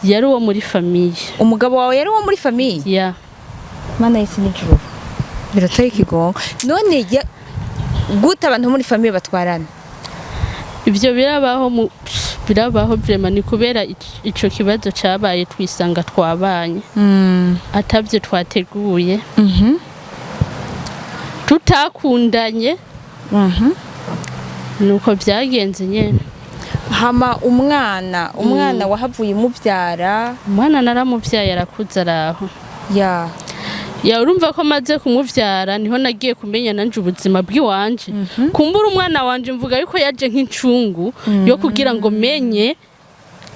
Yari uwo muri famille. Umugabo wawe yari uwo muri famille? Ya. Mana y'isi n'ijuru, birateye ikigongo. None gute abantu muri famille batwarana? Ibyo birabaho, mu birabaho vraiment. Ni kubera ico kibazo cabaye, twisanga twabanye atabyo twateguye, tutakundanye. Nuko byagenze nyene. Hama umwana wahavuye umubyara? Umwana naramuvyaye, arakuze, araho. Ya, urumva ko maze kumuvyara niho nagiye kumenya nanje ubuzima bw'iwanje. Kumbura umwana wanje, mvuga yuko yaje nk'incungu yo kugira ngo menye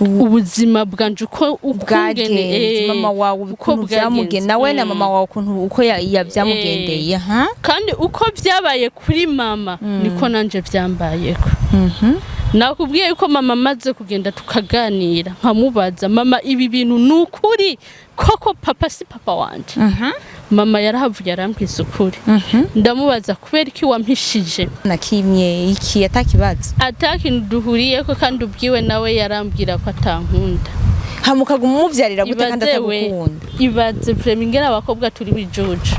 ubuzima bwanje uko ukungene Bwagenze, mama wawe uko ukuntu byamugendeye nawe na mama wawe ukuntu uko byamugendeye, ha? Kandi uko byabaye kuri mama niko nanje byambayeko. Nakubwiye yuko mama amaze kugenda tukaganira, nkamubaza: "Mama, ibi bintu ni ukuri koko papa si papa wanje?" Mama yarahavuye arambwiza ukuri. Ndamubaza: "Kubera iki wampishije?" Nakimye iki atakibazo? Ata kintu duhuriyeko, kandi ubwiwe nawe yarambwira ko atankunda. Hama ukaguma umuvyarira gute kandi Ibaze we, atagukunda? ibaze vraiment ingene abakobwa turi bijuju.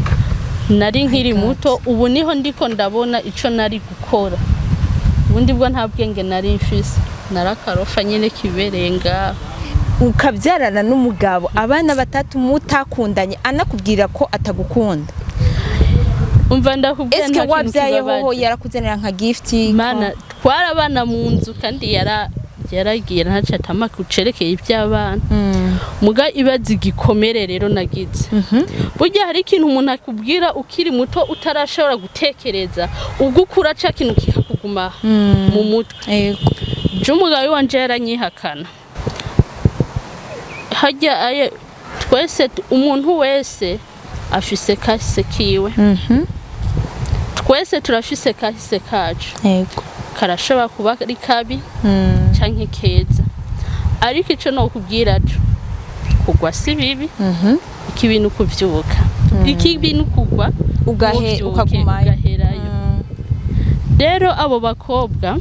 Nari nkiri God. muto, ubu niho ndiko ndabona ico nari gukora. Ubundi bwo nta bwenge nari mfise, narakarofa nyene kibereye ngaho. Ukabyarana n'umugabo abana batatu mutakundanye, anakubwira ko atagukunda? Umva, ndakubwira, Eske nta kintu wabyaye hoho kibabaje. yarakuzanira nka gift? Mana, twarabana mu nzu kandi yaragiye ntaco atama kucerekeye iby'abana. Muga ibaza igikomere rero nagize. Burya hari ikintu umuntu akubwira ukiri muto, utarashobora gutekereza, ubwo ukura ca kintu kikakuguma mu mutwe. Je umugabo wanje yaranyihakana harya aye. Twese, umuntu wese afise kahise kiwe. Twese turafise kahise kacu. Karashobora kuba ari kabi canke keza, ariko ico nokubwira co, kugwa si bibi. Ikibi ni ukuvyuka, ikibi ni ukugwa ntuvyuke, ukagumayo. Ugaherayo. Rero abo bakobwa,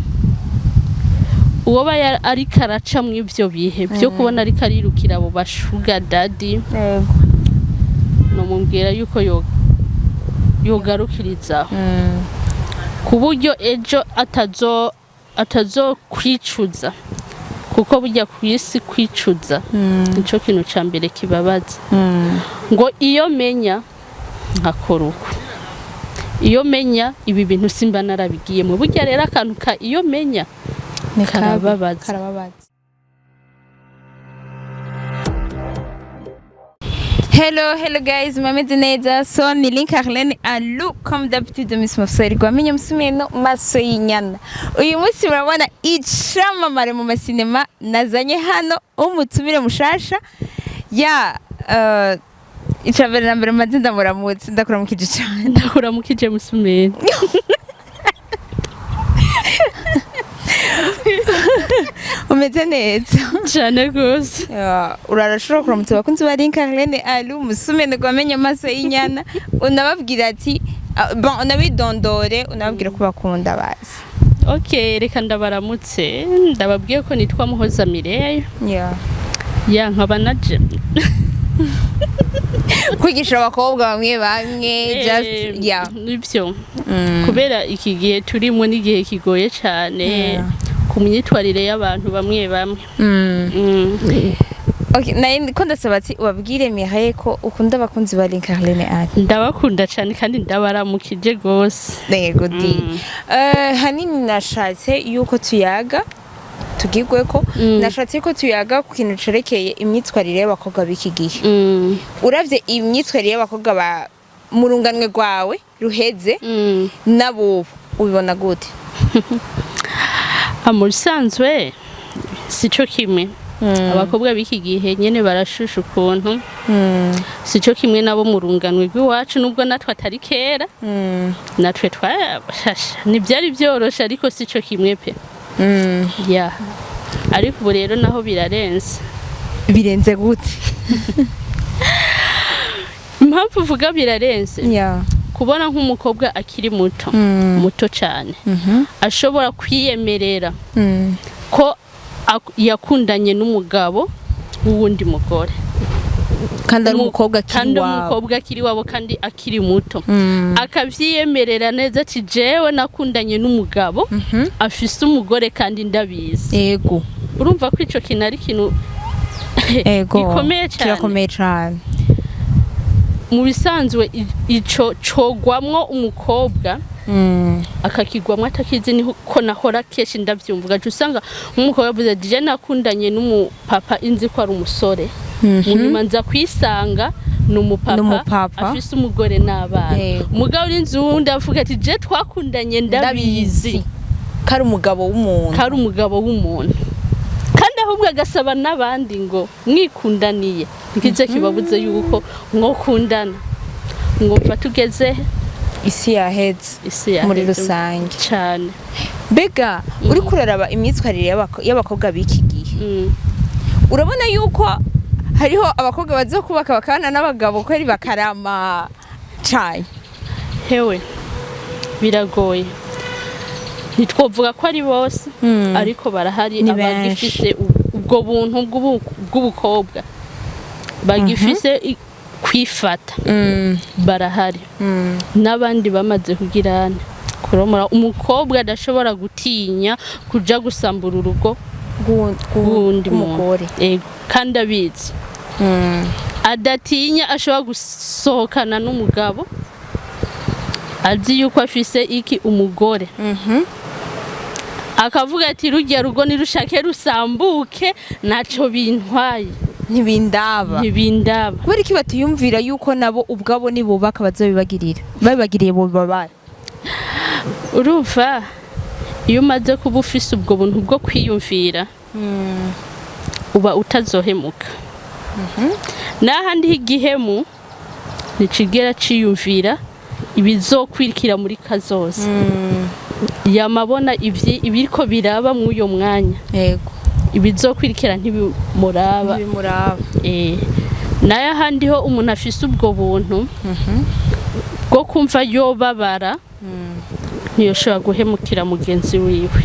uwo aba ariko araca mu ivyo bihe byo kubona ariko arirukira abo ba sugar daddy, nomubwira yuko yogarukirizaho, ku buryo ejo atazokwicuza, kuko burya ku isi kwicuza nico kintu ca mbere kibabaza, ngo iyo menya nkakora uko, iyo menya ibi bintu simba narabigiyemo. Burya rero akantu ka iyo menya Ni kabi. karababaza. Karababaza. Hello, hello guys, mumeze neza? So ni Link Arlene Alu, comme d'habitude, Miss Mafsari Gwamenye Musumeno maso y'inyana. Uyu munsi murabona icamamare mu masinema nazanye hano, umutumire mushasha ya icambere na mbere maze ndamuramutse, ndakuramukije cyane. Ndakuramukije, Musumeni. Umeze neza? Cane rwose. Ya, urarashobora kuramutsa abakunzi ba Link Arlene Alu Musumeno Gwamenye amaso y'inyana, unababwira ati ah, bon, unabidondore, unababwira ko bakunda bazi. Ok, reka ndabaramutse, ndababwiye ko nitwa Muhoza Mireille. Ya, nkaba naje Kwigisha abakobwa bamwe bamwe, just yeah. Nibyo, kubera iki gihe turimo n'igihe kigoye cyane ku myitwarire y'abantu bamwe bamwe. Okay, naye ko ndasaba ati ubabwire Mireille ko ukunda abakunzi ba Link Arlene Ali. Ndabakunda cyane kandi ndabaramukije rwose. Yego di. Hanini nashatse yuko tuyaga tugigwe ko nashatse ko tuyaga ku kintu cerekeye imyitwarire y'abakobwa b'iki gihe. Uravye imyitwarire y'abakobwa ba mu runganwe rwawe ruheze n'abubu, ubibona gute? Ah, mu bisanzwe sico kimwe. Abakobwa b'iki gihe nyene barashusha ukuntu, sico kimwe nabo mu runganwe rw'iwacu, nubwo natwe atari kera, natwe twashasha ntibyari byoroshe, ariko sico kimwe pe. Ya, ariko ubu rero naho birarenze. Birenze gute? Impamvu uvuga birarenze, kubona nk'umukobwa akiri muto, muto cyane, ashobora kwiyemerera ko yakundanye n'umugabo w'uwundi mugore. Kandi ari umukobwa akiri kandi iwabo. Umukobwa akiri iwabo kandi akiri muto, akavyiyemerera neza ati: "Jewe nakundanye n'umugabo afise umugore kandi ndabizi." Urumva ko ico kintu ari ikintu gikomeye cyane. Kirakomeye cyane. Mu bisanzwe ico cogwamwo umukobwa akakigwamwo atakizi, niho ko nahora kenshi ndavyumva, ugaca usanga nk'umukobwa yavuze ati: "Je nakundanye n'umupapa inzi ko ari umusore, mu nyuma nza kwisanga ni umupapa N'umupapa. afise umugore n'abana." Umugabo urinzi wundi avuga ati: "Je twakundanye ndabizi ko ari umugabo w'umuntu." Ko ari umugabo w'umuntu, kandi ahubwo agasaba n'abandi ngo mwikundaniye ngize kibabuze yuko mwokundana, mwumva tugeze he? Isi yaheze. Isi yaheze. Muri rusange. Cyane. Mbega uriko uraraba imyitwarire y'abakobwa b'iki gihe, urabona yuko hariho abakobwa baza kubaka bakabana n'abagabo ko ari bakarama cane? Hewe, biragoye, ntitwovuga ko ari bose, ariko barahari Ni abagifise ubwo buntu bw'ubukobwa, bagifise kwifata, barahari, n'abandi bamaze kugira kuromora. Umukobwa adashobora gutinya kuja gusambura urugo rw'uwundi muntu. Rw'umugore. Ego, kandi abizi, adatinya, ashobora gusohokana n'umugabo azi yuko afise iki, umugore, akavuga ati: "Rujya rugo nirushake rusambuke, ntaco bintwaye." Ntibindaba. Ntibindaba. Kubera iki batiyumvira yuko nabo ubwabo nibubaka bazobibagirira, babibagiriye bobabara? Urumva iyo umaze kuba ufise ubwo buntu bwo kwiyumvira, uba utazohemuka. N'ahandi h'igihemu nticigera ciyumvira ibizokwirikira muri kazoza, yamabona ibiriko biraba mw'uyo mwanya, ibizokwirikira ntibimuraba. Ntibimuraba. Nayo ahandi ho umuntu afise ubwo buntu bwo kumva yobabara, ntiyoshobora guhemukira mugenzi wiwe.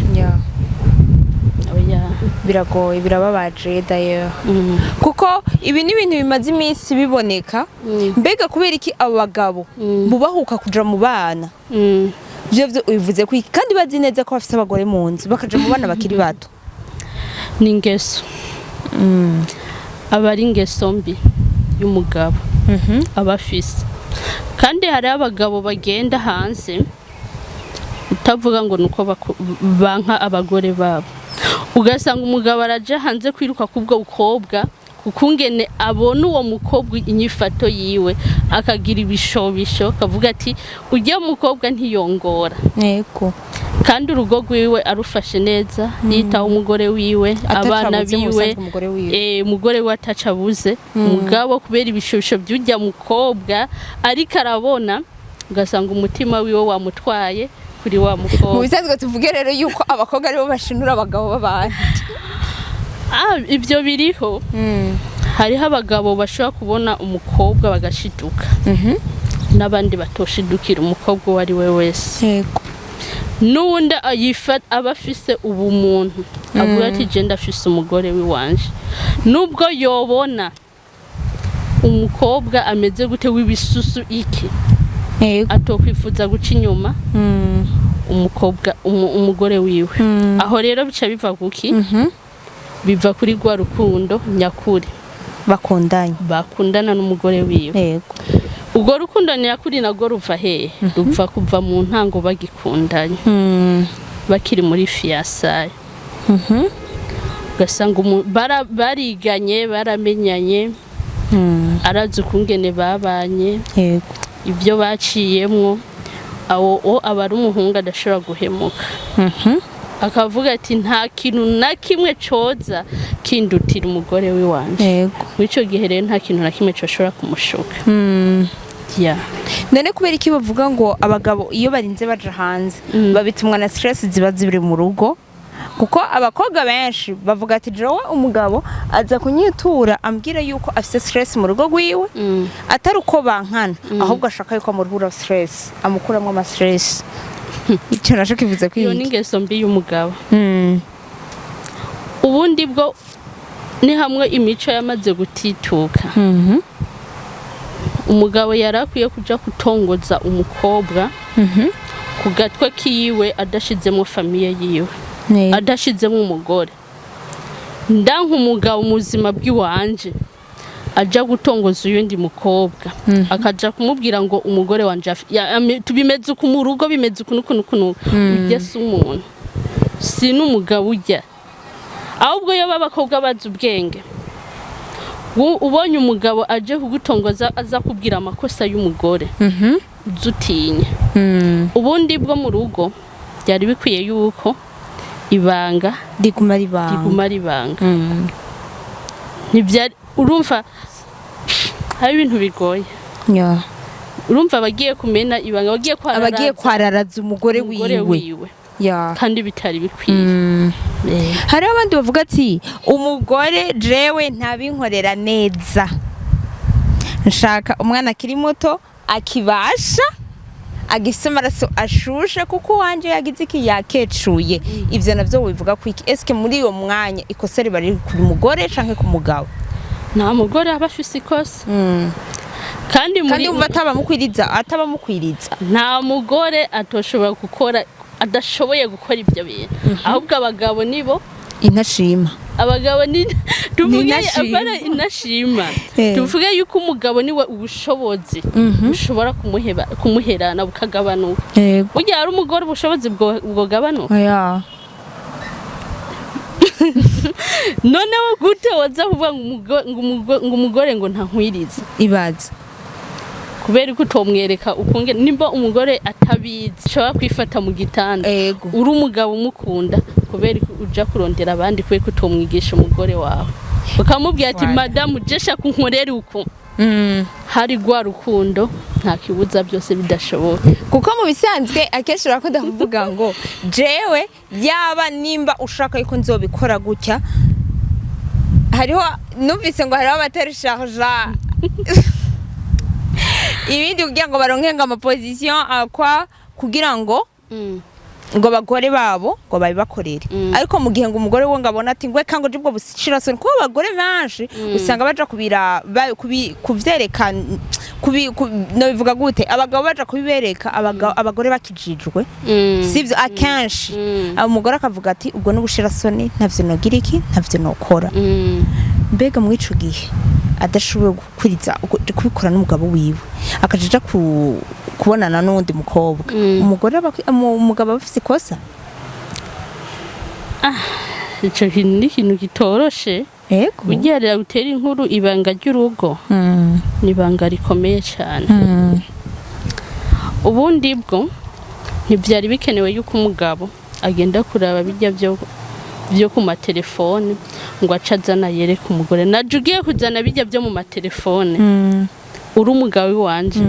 Oya. Biragoye, birababaje d'ailleurs, kuko ibi ni ibintu bimaze iminsi biboneka. Mbega kubera iki abo bagabo bubahuka kuja mu bana? Vyo ubivuze ko iki, kandi bazi neza ko bafise abagore mu nzu, bakaja mu bana bakiri bato? Ni ingeso, aba ari ingeso mbi y'umugabo aba afise. Kandi hariho abagabo bagenda hanze, utavuga ngo nuko banka abagore babo, ugasanga umugabo araja hanze kwiruka kubwo bukobwa, kukungene abona uwo mukobwa, inyifato yiwe, akagira ibishobisho, akavuga ati: "Ujya mukobwa ntiyongora." Kandi urugo rwiwe arufashe neza, yitaho umugore wiwe, abana Atacabuze mu biwe. busanzwe umugore wiwe. Umugore we ataca abuze, mugabo kubera ibishobisho by'ujya mukobwa ariko arabona, ugasanga umutima wiwe wamutwaye kuri wa Mu mukobwa. bisanzwe tuvuge rero yuko abakobwa aribo bashinura abagabo b'abantu? Ah, ibyo biriho. Hariho abagabo bashobora kubona umukobwa bagashiduka, n'abandi batoshidukira umukobwa uwo ari we wese. N'uwundi aba afise ubumuntu, avuga ati: "Je ndafise umugore w'iwanje," nubwo yobona umukobwa ameze gute, w'ibisusu iki, atokwifuza guca inyuma umukobwa umugore wiwe. Aho rero bica biva kuki? Biva kuri rwa rukundo nyakuri bakundanye. Bakundana n'umugore wiwe. Urwo rukundo nyakuri narwo ruva hehe? Ruva kuva mu ntango bagikundanye, bakiri muri fiançailles, ugasanga bariganye, baramenyanye, arazi ukungene babanye, ibyo baciyemwo. Awo o aba ari umuhungu adashobora guhemuka, akavuga ati: "Nta kintu na kimwe coza kindutira umugore w'iwanje." Muri ico gihe rero nta kintu na kimwe coshobora kumushuka. Ya. None kubera iki bavuga ngo abagabo iyo barinze baja hanze babitumwa na stress ziba ziri mu rugo? Kuko abakobwa benshi bavuga ati: "Jewe umugabo aza kunyitura ambwira yuko afise stress mu rugo rwiwe, atari uko bankana, ahubwo ashaka yuko amuruhura stress, amukuramwo ama stress." Icyo naco kivuze Iyo ni kwiki? ingeso mbi y'umugabo. Ubundi bwo Ni hamwe imico yamaze gutituka. Umugabo yari akwiye kuja kutongoza umukobwa ku gatwe kiwe, adashizemo famille yiwe, adashizemo umugore. Ndanka umugabo mu buzima bw'iwanje aja gutongoza uyundi mukobwa, akaja kumubwira ngo umugore wanje tubimeze uku mu rugo, bimeze uku n'uku n'uku n'uku. Urya si umuntu, si n'umugabo urya. Ahubwo iyo b'abakobwa bazi ubwenge, ubonye umugabo aje kugutongoza aza kubwira amakosa y'umugore, uze utinya. Ubundi bwo mu rugo byari bikwiye yuko ibanga riguma ribanga. Riguma ribanga. Ntibyari, urumva hari ibintu bigoye. Urumva abagiye kumena ibanga, bagiye kwararaza abagiye kwararaza umugore umugore wiwe. Wiwe. Kandi bitari bikwiye. Hariho abandi bavuga ati umugore jewe ntabinkorera neza, nshaka umwana akiri muto, akibasha, agifise amaraso ashushe, kuko uwanje yagize iki, yakecuye. Ivyo navyo wivuga ko iki? Eske muri uyo mwanya ikosa riba riri ku mugore canke ku mugabo? Nta mugore aba afise ikosa kandi muri Kandi wumva atabamukwiriza, atabamukwiriza. Nta mugore atoshobora gukora, adashoboye gukora ibyo bintu. Ahubwo abagabo nibo intashima. Abagabo ni, tuvuge, Ni intashima. Apana inashima. Tuvuge yuko umugabo niwe ubushobozi bushobora kumuheba, kumuherana bukagabanuka. Burya hari umugore ubushobozi bwogabanuka. Oya. Noneho gute waza kuvuga ngo umugore ngo ntankwirize? Ibaze. Kubera ko utomwereka ukunge nimba umugore atabizi ushobora kwifata mu gitanda, uri umugabo umukunda, kubera ko uja kurondera abandi, kubera ko utomwigisha umugore wawe ukamubwira ati Voilà. "Madamu, je shaka unkorere uku." Hari rwa rukundo, nta kibuza, byose bidashoboka. Kuko mu bisanzwe akenshi urakunda kuvuga ngo jewe yaba nimba ushaka yuko nzobikora gutya. Hariho numvise ngo hariho abateresharja ibindi kugira ngo baronke ngo amaposition akwa, kugira ngo ngo abagore babo ngo babibakorere. Ariko mu gihe ngo umugore we ngo abona ati ngwe kango jibwo bushirasoni, kuko abagore benshi usanga baja kubira kuvyerekana no bivuga gute, abagabo baja kubibereka abagore bakijijwe, sivyo? Akenshi umugore akavuga ati ubwo n'ubushirasoni, ntavyo nogira iki, ntavyo nokora. Mbega muri ico gihe adashoboye gukwiriza kubikora n'umugabo wiwe, akaja aja kubonana n'uwundi mukobwa, umugore umugabo aba afise ikosa? Ico kintu ni ikintu kitoroshe. Burya rero gutera inkuru ibanga ry'urugo ni ibanga rikomeye cyane. Ubundi bwo ntibyari bikenewe yuko umugabo agenda kuraba bijya byo ku matelefone ngo ace azana yereke umugore. Naje ugiye kuzana bijya byo mu matelefone, uri umugabo iwanje,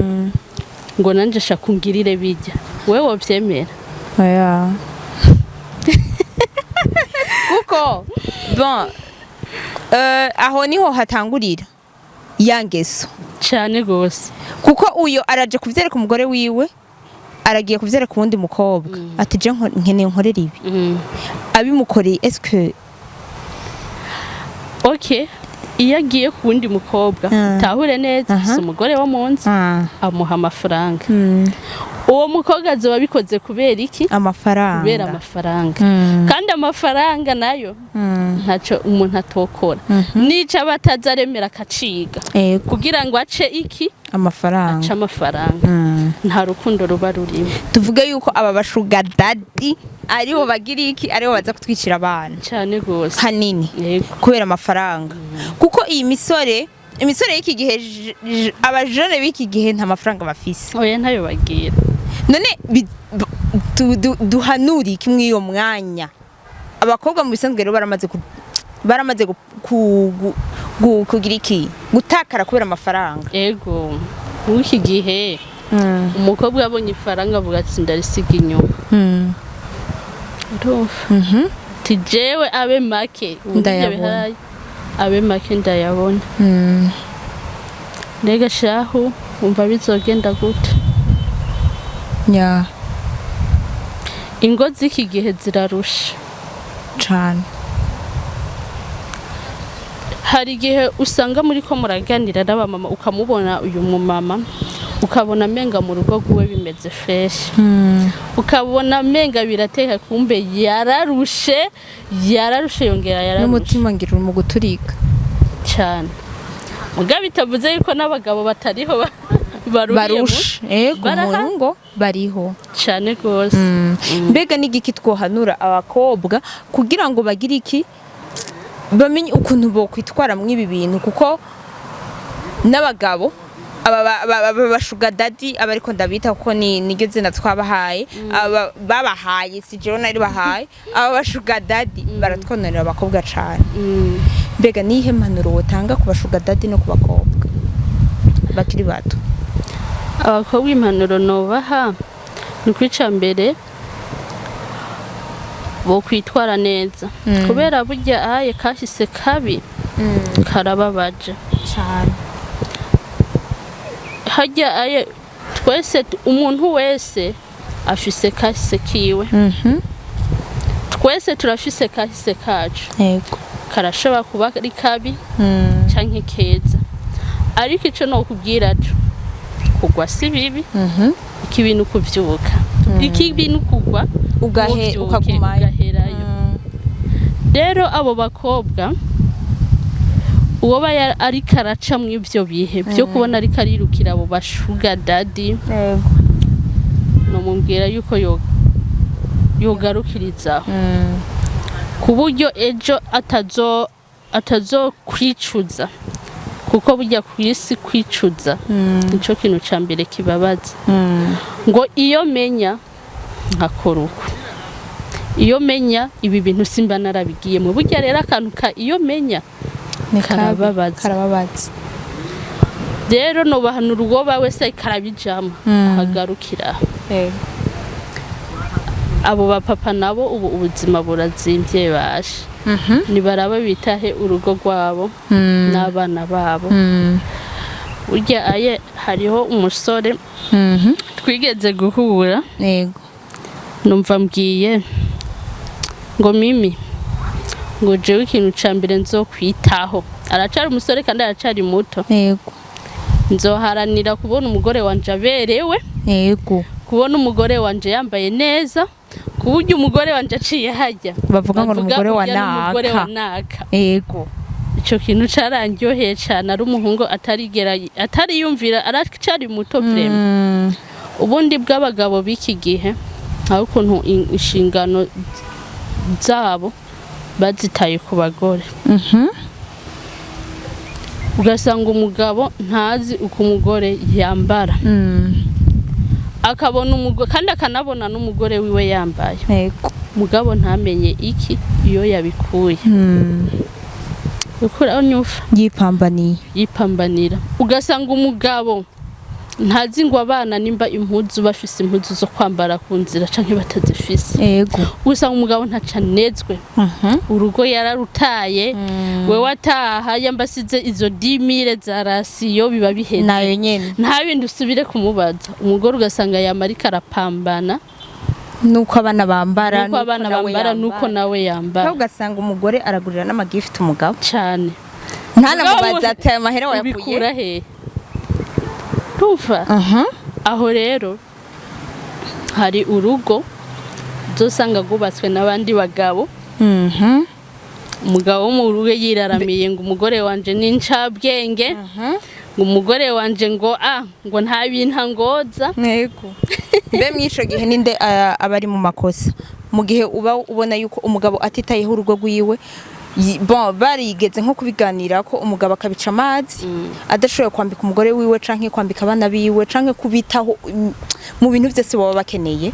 ngo nanjye shaka ungirire bijya, wewe wovyemera? Oya. Kuko bon, aho niho hatangurira ya ngeso. Cyane gose. Kuko uyo araje kuvyereka umugore wiwe, aragiye kuvyereka uwundi mukobwa ati je nkeneye nkorera ibi. Abimukoreye, est-ce que Okay, iyo agiye ku wundi mukobwa, utahure neza, si umugore wo mu nzu, amuha amafaranga. Uwo mukobwa azoba abikoze kubera iki? Amafaranga. Kubera amafaranga. Kandi amafaranga nayo ntacyo umuntu atokora, nico aba atazi aremera akaciga kugira ngo ace iki? Amafaranga. Ace amafaranga. Nta rukundo ruba rurimo. Tuvuge yuko aba ba sugar daddy aribo bagira iki, aribo baza kutwicira abana? Cyane rwose. Hanini. Yego. Kubera amafaranga, kuko iyi misore y'iki gihe, abajene b'iki gihe nta mafaranga bafise. Oya, ntayo bagira. None duhanure iki muri iyo mwanya? Abakobwa mu bisanzwe rero baramaze kugira iki, gutakara kubera amafaranga. Ego, muri iki gihe umukobwa abonye ifaranga avuga ati ndarisiga inyuma. Urumva ati jewe abe make ubu nibyo Ndayabona. bihaye, abe make ndayabona. Mbega shahu, wumva bizogenda gute? Ya. Ingo z'iki gihe zirarusha. Cane. Hari igihe usanga muri ko muraganira n'abamama, ukamubona uyu mumama, ukabona amenga mu rugo rwiwe bimeze fresh, ukabona amenga birateka, kumbe yararushe, yararushe, yongera yararushe. N'umutima ngira uri mu guturika. Cyane. Muga bitavuze yuko n'abagabo batariho baruhiye. Barushe, ego. Barahari. Mu ngo bariho. Cyane rwose. Mbega n'igiki twohanura abakobwa kugira ngo bagire iki, bamenye ukuntu bokwitwara muri ibi bintu? Kuko n'abagabo aba ba sugar daddy, aba ariko ndabita kuko ni niryo zina twabahaye, aba babahaye, si jewe nari bahaye, aba ba sugar daddy baratwononera abakobwa cane. Mbega niyihe mpanuro wotanga ku ba sugar daddy no ku bakobwa bakiri bato? Abakobwa impanuro nobaha ni ukwica mbere bo kwitwara neza, kubera burya aye kahise kabi karababaje. Cane. Harya aye twese, umuntu wese afise kahise kiwe. Twese turafise kahise kacu. Karashobora kuba ari kabi canke keza, ariko ico nokubwira co, kugwa si bibi. Ikibi ni ukuvyuka, ikibi ni ukugwa ugahe ntuvyuke, ukagumayo. Ugaherayo. Rero abo bakobwa, uwo aba ariko araca mu ivyo bihe byo kubona ariko arirukira abo ba sugar daddy, nomubwira yuko yogarukirizaho, ku buryo ejo atazokwicuza, kuko burya ku isi kwicuza nico kintu ca mbere kibabaza, ngo iyo menya nkakora uko, iyo menya ibi bintu simba narabigiyemo. Burya rero akantu ka iyo menya Ni kabi, karababaza. Karababaza. Rero nobahanura uwo ba wese karabijamo ahagarukira. Abo bapapa nabo, ubu ubuzima burazimvye, bashe nibaraba bitahe urugo rwabo n'abana babo. Burya aye hariho umusore twigeze guhura, numva mbwiye ngo: "Mimi," ngo, "jewe ikintu ca mbere nzokwitaho," aracari umusore kandi aracari muto, "nzoharanira kubona umugore wanje aberewe, kubona umugore wanje yambaye neza, ku buryo umugore wanje aciye hajya bavuga ngo ni bavuga umugore wa urya ni umugore wa naka." Naka. Ico kintu carandyoheye cane. Ari umuhungu atarigera atariyumvira, aracari muto vraiment. Ubundi bw'abagabo b'iki gihe, aho ukuntu inshingano zabo bazitaye ku bagore, ugasanga umugabo ntazi uko umugore yambara, akabona umugore kandi akanabona n'umugore wiwe yambaye, mugabo ntamenye iki iyo yabikuye. Ukuraho nyufa. Yipambaniye. Yipambanira. Ugasanga umugabo ntazi ngo abana nimba impuzu bafise, impuzu zo kwambara ku nzira canke batazifise. Ugasanga umugabo ntaca anezwe, urugo yararutaye. Wewe ataha yambasize izo 10 000 za ration, biba biheze. Nayo nyene. Nta bindi usubire kumubaza. Umugore ugasanga yamarika arapambana nuko abana bambara, nuko abana nawe bambara, nuko yambara. Nawe yambara. Kandi ugasanga umugore aragurira n'amagift umugabo, cane. ntanamubaza ati: "Aya mahera wayakuye?" Ubikura hehe? Tumva. Aho rero hari urugo uzosanga rwubatswe n'abandi bagabo. Umugabo wo mu rugo yiraramiye ngo umugore wanje ni incabwenge, ngo umugore wanje ngo a ngo nta bintu angoza. Yego. Mbe mw'ico gihe ninde aba ari mu makosa? Mu gihe uba ubona yuko umugabo atitayeho urugo rwiwe, bon, barigeze nko kubiganira ko umugabo akabica amazi, adashoboye kwambika umugore wiwe canke kwambika abana biwe canke kubitaho mu bintu vyose baba bakeneye,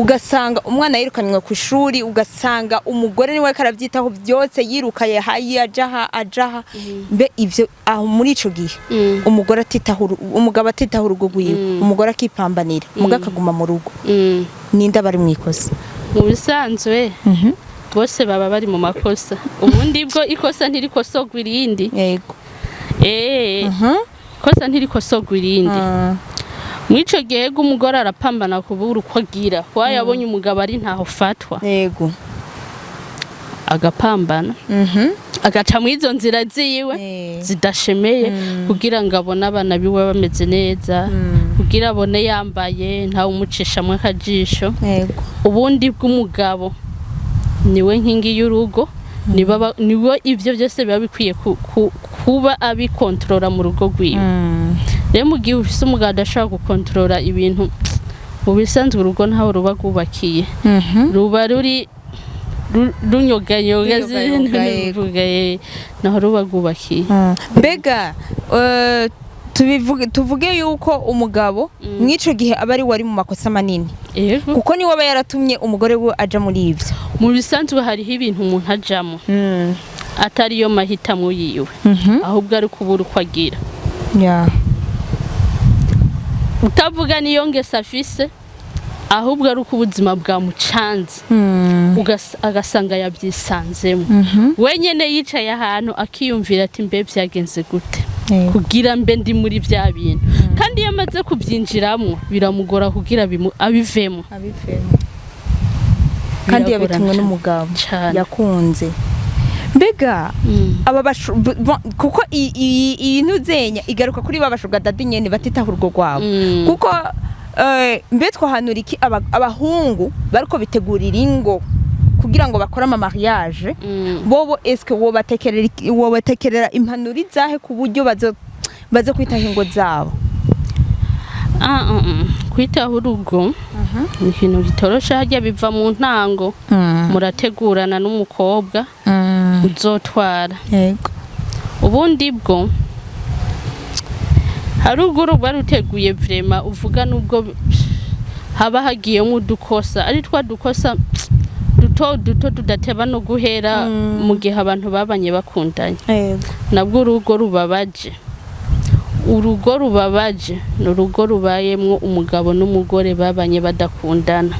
ugasanga umwana yirukanywe ku ishuri, ugasanga umugore niwe ariko aravyitaho byose, yirukaye hayi ajaha ajaha. Mbe ivyo aho muri ico gihe, umugore atitaho umugabo atitaho urugo rwiwe, umugore akipambanira, umugabo akaguma mu rugo, ninde aba ari mwikosa? Mu bisanzwe bose baba bari mu makosa. Ubundi bwo ikosa ntirikosogwa irindi. Ikosa ntirikosogwa irindi. Mw'ico gihe umugore arapambana kubura uko agira, kuba yabonye umugabo ari ntaho fatwa, agapambana. Agaca muri izo nzira ziwe zidashemeye kugira ngo abone abana biwe bameze neza, kugira abone yambaye, ntawe umucishamwo akajisho. Ubundi bw'umugabo niwe nkingi y'urugo, niwe ivyo byose biba bikwiye kuba abikontorora mu rugo rwiwe. Rero mu gihe ufise umugabo adashobora gukontorora ibintu, mu bisanzwe urugo ntaho ruba rwubakiye, ruba ruri runyogayoga. Runyogayoga, yego. Ruvuga, naho ruba rwubakiye. Mbega tuvuge yuko umugabo mw'ico gihe aba ari wari mu makosa manini, Yego. kuko niwe aba yaratumye umugore we aja muri ivyo? Mu bisanzwe hariho ibintu umuntu ajamo atariyo mahitamo yiwe, ahubwo ari kubura uko agira. Utavuga niyo ngeso afise, ahubwo ari uko ubuzima bwamucanze, agasanga yabyisanzemo wenyene, yicaye ahantu akiyumvira ati: "Mbe byagenze gute kugira mbe ndi muri bya bintu?" Kandi iyo amaze kubyinjiramo biramugora kugira abivemo. Abivemo kandi yabitumwe Biragorana n'umugabo cane. yakunze. Mbega aba kuko iyi ntuzenya igaruka kuri ba ba sugar daddy nyene batitaho urugo rwabo, kuko mbe twahanura iki abahungu bariko bitegurira ingo kugira ngo bakore ama mariage? Bobo eske wobatekerera impanuro izahe ku buryo bazo kwitaho ingo zabo? Ah. Kwitaho urugo ni ikintu gitoroshe. Harya biva mu ntango, murategurana n'umukobwa uzotwara. Ubundi bwo hari ubwo urugo ruteguye vraiment, uvuga nubwo haba hagiyemo udukosa, ari twa dukosa duto duto tudateba no guhera mu gihe abantu babanye bakundanye. Nabwo urugo rubabaje, urugo rubabaje ni urugo rubayemwo umugabo n'umugore babanye badakundana.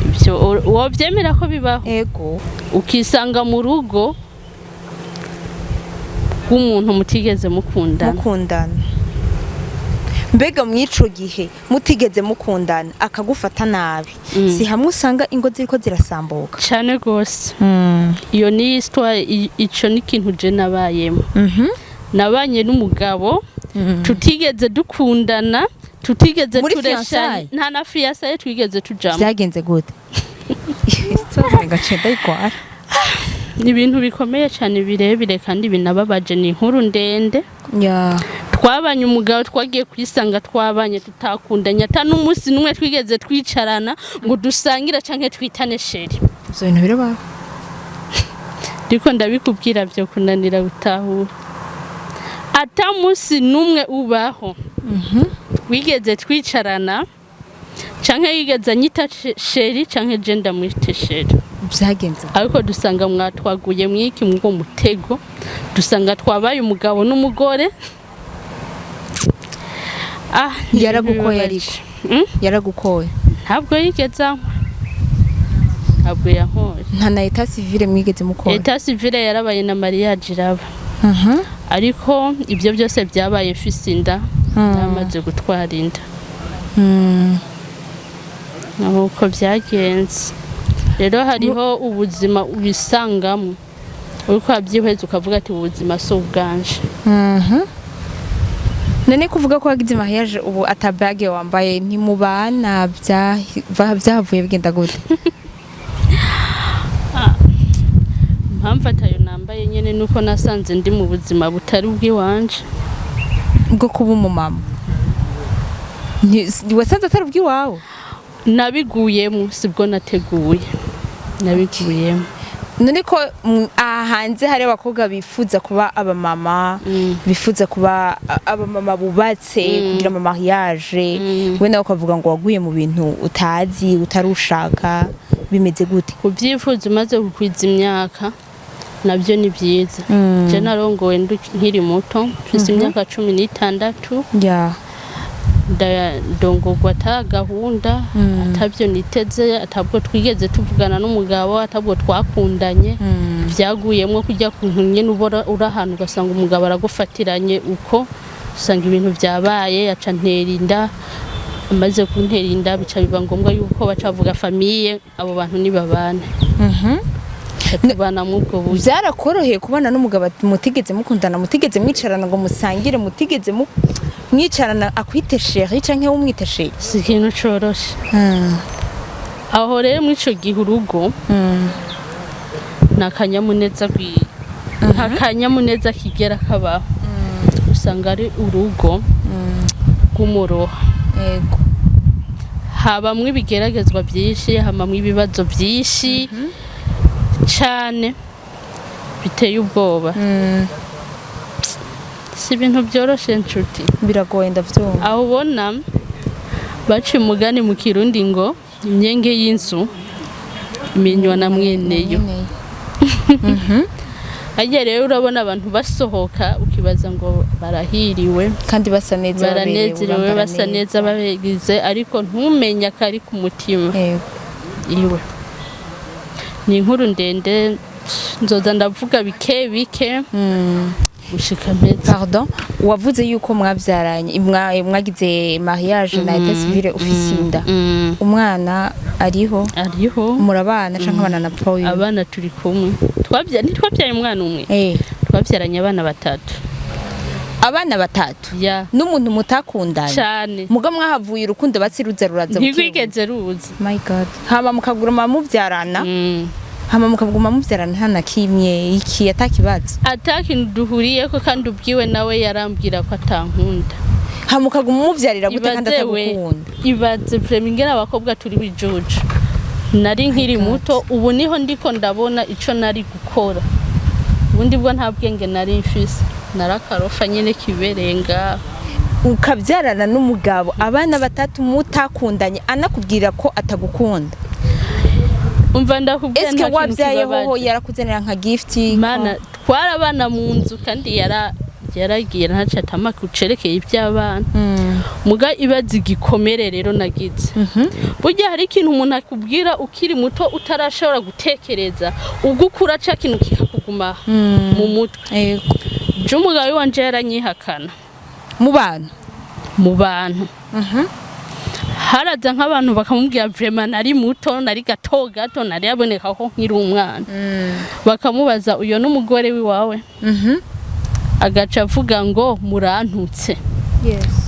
Ibyo wovyemera ko bibaho? Ego. Ukisanga mu rugo rw'umuntu mutigeze mukundana. Mukundana. Mbega mw'ico gihe mutigeze mukundana, akagufata nabi, si hamwe usanga ingo ziriko zirasambuka? Cane gose. Iyo ni histoire, ico ni ikintu je nabayemo. Nabanye n'umugabo tutigeze dukundana, tutigeze Muri tureshanya. fiançailles? Nta na fiançailles twigeze tujamo. Vyagenze gute? Histoire ngaciye ndayigwara. Ni ibintu bikomeye cyane, birebire kandi binababaje, ni inkuru ndende. Twabanye, umugabo twagiye kwisanga twabanye tutakundanye, ata n'umunsi n'umwe twigeze twicarana ngo dusangire canke twitane chéri. Ivyo bintu birabaho. Ariko ndabikubwira byo kunanira gutahura, ata munsi n'umwe ubaho twigeze twicarana canke yigeze anyita chéri canke je ndamwite chéri. Vyagenze gute? Ariko dusanga mwatwaguye mwiki mw'uwo mutego, dusanga twabaye umugabo n'umugore. Ah, ni Yaragukoye? bibabaje. Ariko yaragukoye? Ntabwo yigeze ankwa, ntabwo yankoye. Nta na état civil mwigeze mukora? État civil yarabaye na mariage iraba, ariko ibyo byose byabaye mfise inda, namaze gutwara inda. Nuko byagenze. Rero hariho ubuzima ubisangamo uriko urabyihweza ukavuga ati: "Ubuzima si ubwanje." None kuvuga ko wagize mariage ubu ata bague wambaye, ntimubana, vyahavuye bigenda gute? Impamvu atayo nambaye nyene nuko nasanze ndi mu buzima butari ubw'iwanje. Bwo kuba umumama, wasanze atari ubw'iwawe? Nabiguyemo, sibwo nateguye, nabiguyemo. None ko aha hanze hari abakobwa bifuza kuba abamama, bifuza kuba abamama bubatse, kugira ama mariage, we nawe ukavuga ngo waguye mu bintu utazi, utarushaka, bimeze gute? Kubyifuza umaze gukwiza imyaka nabyo ni byiza. Je narongowe nkiri muto, mfise imyaka 16. Ndongorwa ata gahunda, atabyo niteze, atabwo twigeze tuvugana n'umugabo, atabwo twakundanye. Byaguyemwo kujya kuntu nyene ubora uri ahantu ugasanga umugabo aragufatiranye, uko usanga ibintu byabaye, aca ntera inda. Amaze kuntera inda, bica biba ngombwa yuko baca bavuga famille, abo bantu nibabane. Tubana muri ubwo buryo. Byarakoroheye kubana n'umugabo mutigeze mukundana, mutigeze mwicarana ngo musangire, mutigeze mwicarana akwite chéri canke umwite chéri? Si ikintu coroshe. Aho rero muri ico gihe urugo nta kanyamuneza kigera kabaho, usanga ari urugo rw'umuroha. Habamwo ibigeragezwa byinshi, habamwo ibibazo byinshi cane biteye ubwoba. Si ibintu byoroshe, nshuti. Biragoye, ndavyumva. Aho ubona baca umugani mu Kirundi ngo imyenge y'inzu imenywa na mweneyo. Harya rero urabona abantu basohoka, ukibaza ngo barahiriwe, kandi basa neza, baberewe, baranezerewe, bambara. Basa neza, babigize, ariko ntumenye akari ku mutima iwe. Ni inkuru ndende, nzoza ndavuga bike bike gushika mpeza. Pardon, wavuze yuko mwabyaranye, mwagize mariage na état civil ufise inda. Umwana ariho? Ariho. Murabana canke abana na papa wiwe? Abana turi kumwe. Ntitwabyaye umwana umwe, twabyaranye abana batatu. Abana batatu? Ya. N'umuntu mutakundanye? Cane. Muga mwahavuye urukundo batsiruza ruraza buke buke. Ntirwigeze ruza. My God, hama mukaguma mubyarana? Mm. Hama mukaguma mubyarana nta na kimwe, iki atakibazo? Ata kintu duhuriyeko, kandi ubwiwe nawe yarambwira ko atankunda. Hama mukaguma mubyarira gute kandi Ibaze we, atagukunda? ibaze vraiment ingene abakobwa turi bijuju. Nari nkiri God. muto, ubu niho ndiko ndabona ico nari gukora. Ubundi bwo nta bwenge nari mfise, narakarofa nyene kibereye ngaho. Ukabyarana n'umugabo abana batatu mutakundanye, anakubwira ko atagukunda? Umva, ndakubwira, Eske nta kintu wabyaye hoho kibabaje. yarakuzanira nka gift? Mana, twarabana mu nzu, kandi yaragiye ntaco atamaka ucerekeye iby'abana. Muga ibaza igikomere rero nagize. Burya hari ikintu umuntu akubwira ukiri muto, utarashobora gutekereza, ubwo ukura ca kintu kikakuguma mu mutwe. Je umugabo wanje yaranyihakana. Mu bantu? Mu bantu. Haraza nk'abantu bakamubwira, vraiment nari muto, nari gato gato, nari yaboneka ko nkiri umwana, bakamubaza: "Uyo n'umugore wiwawe?" Agaca avuga ngo: "Murantutse."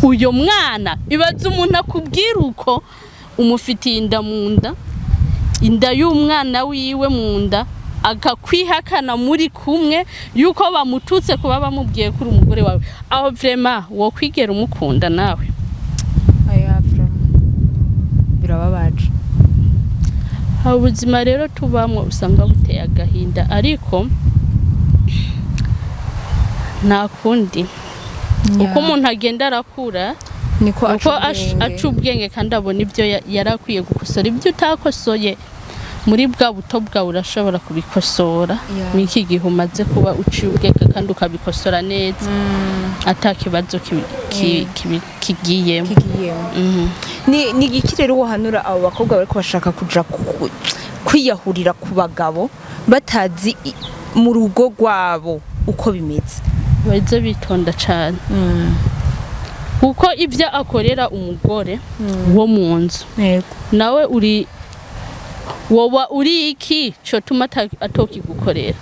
Uyo mwana, ibaza umuntu akubwira uko umufitiye inda mu nda, inda y'umwana wiwe mu nda, akakwihakana muri kumwe yuko bamututse kuba bamubwiye ko uri umugore wawe. Aho vraiment wokwigera umukunda nawe? Oya, vraiment birababaje. Ubuzima rero tubamwo usanga buteye agahinda, ariko nta kundi. Uko umuntu agenda arakura, niko uko aca ubwenge. Aca ubwenge kandi abona ibyo yari akwiye gukosora. Ibyo utakosoye muri bwa buto bwawe urashobora kubikosora muri iki gihe umaze kuba uciye ubwenge, kandi ukabikosora neza ata kibazo kigiyemo. Kigiyemo. Ni igiki rero wohanura abo bakobwa bariko bashaka kuja kwiyahurira ku bagabo batazi mu rugo rwabo uko bimeze? Baze bitonda cane, kuko ibyo akorera umugore wo mu nzu, nawe uri woba uri iki cotuma atokigukorera?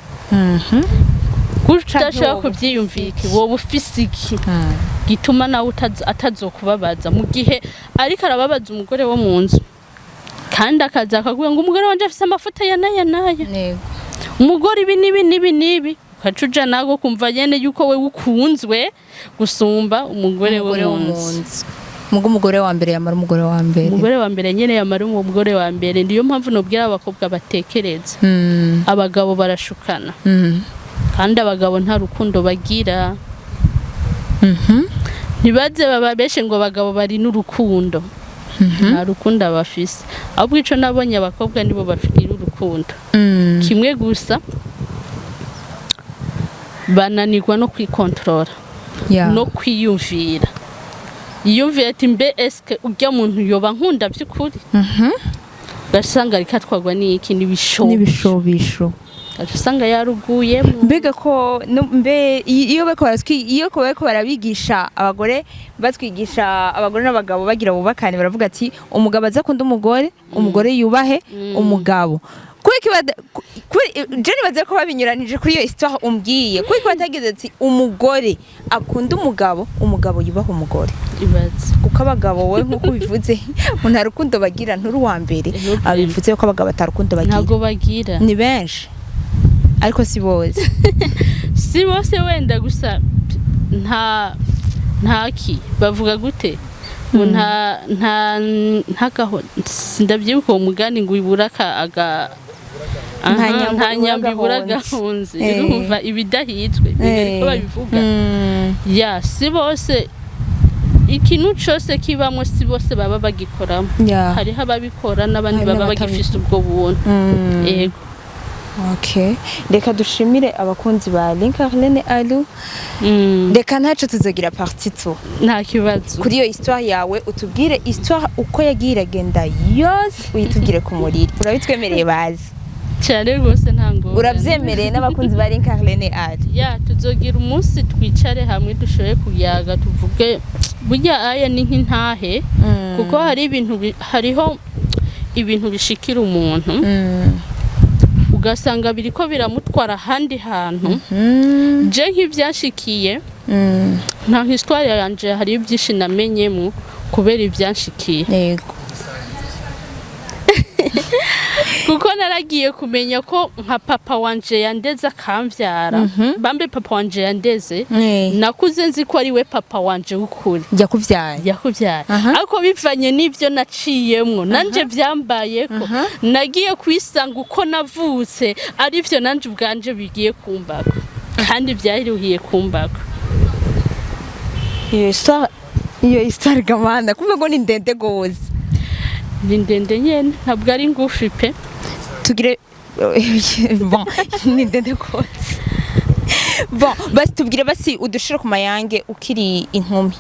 Udashobora woba kuvyiyumvira iki, woba ufise iki gituma nawe atazokubabaza mu gihe ariko arababaza umugore wo mu nzu, kandi akaza akakubwira ngo umugore wanje afise amafuta ya naya naya, umugore ibi n'ibi n'ibi n'ibi, ukaca uja nawe kumva nyene yuko wewe ukunzwe gusumba umugore wo Umugore wo mu mu nzu. nzu. Mugo umugore wa mbere yamara umugore wa mbere. Umugore wa mbere nyene yamara umugore wa mbere. Niyo mpamvu nobwira abakobwa batekereza, abagabo barashukana, kandi abagabo nta rukundo bagira. Ntibaze bababeshe ngo abagabo bari n'urukundo, nta rukundo bafise. Ahubwo ico nabonye, abakobwa nibo bagira urukundo. Kimwe gusa, bananirwa no kwikontorora no kwiyumvira. Yiyumviye ati: "Mbe eske urya muntu yoba nkunda by'ukuri?" Ugasanga ariko atwarwa n'iki? N'ibishobisho. N'ibishobisho. Ugasanga yaruguyemo. Mbega ko mbe iyo ko bariko barabigisha abagore, batwigisha abagore n'abagabo bagira bubakane, baravuga ati umugabo aza akunda umugore, umugore yubahe umugabo. Kubera ko je nibaze ko babinyuranije kuri iyo histoire umbwiye, kubera ko batagize ati umugore akunda umugabo, umugabo yubaha umugore. Ibaze. Kuko abagabo, wowe nk'uko ubivuze, ngo nta rukundo bagira, nturi uwa mbere Ego. abivuze ko abagabo atarukundo bagira. Ntabwo bagira. Ni benshi ariko si bose. Si bose wenda, gusa nta ntaki bavuga gute ngo nta ntagaho, ndabyibuka uwo mugani ngo ibura aka aga Nta Aha, nyambo nta ibura nyambo ibura agahonzi. agahonzi. Urumva ibidahitswe niko babivuga. Ya, si bose, ikintu cose kibamo si bose baba bagikoramo. Hariho ababikora n'abandi Hari baba n'abatabikora. bagifise ubwo buntu. Yego. Okay. Reka dushimire abakunzi ba Link Arlene Alu. Reka ntaco, tuzogira partie 2. Nta kibazo. Kuri iyo histoire yawe, utubwire histoire uko yagiye iragenda yose, uyitubwire ku muriri. Urabitwemereye bazi? Cyane rwose, nta ngorane. Urabyemereye n'abakunzi ba Link Arlene Alu? Ya, tuzogira umunsi twicare hamwe, dushoboye kuyaga, tuvuge. Burya aya ni nk'intahe, kuko hari ibintu hariho ibintu bishikira umuntu, ugasanga biriko biramutwara ahandi hantu. Je nk'ibyanshikiye, nta histoire yanje, hari byinshi namenyemo kubera ibyanshikiye. Kuko naragiye kumenya ko nka papa wanje yandeze akamvyara, bambe papa wanje yandeze, nakuze nzi ko ari we papa wanje w'ukuri. Yakuvyaye. Yakubyaye. Ariko bivanye n'ibyo naciyemwo nanje byambayeko, nagiye kwisanga uko navutse arivyo nanje ubwanje bigiye kumbako, kandi byaruhiye kumbako. Iyo histoire gamana kumva ngo ni ndende gose. Ni ndende nyene, ntabwo ari ngufi pe. Tugire bon, ni ndende gose. Bon, basi tubwire, basi udushire ku mayange, ukiri inkumi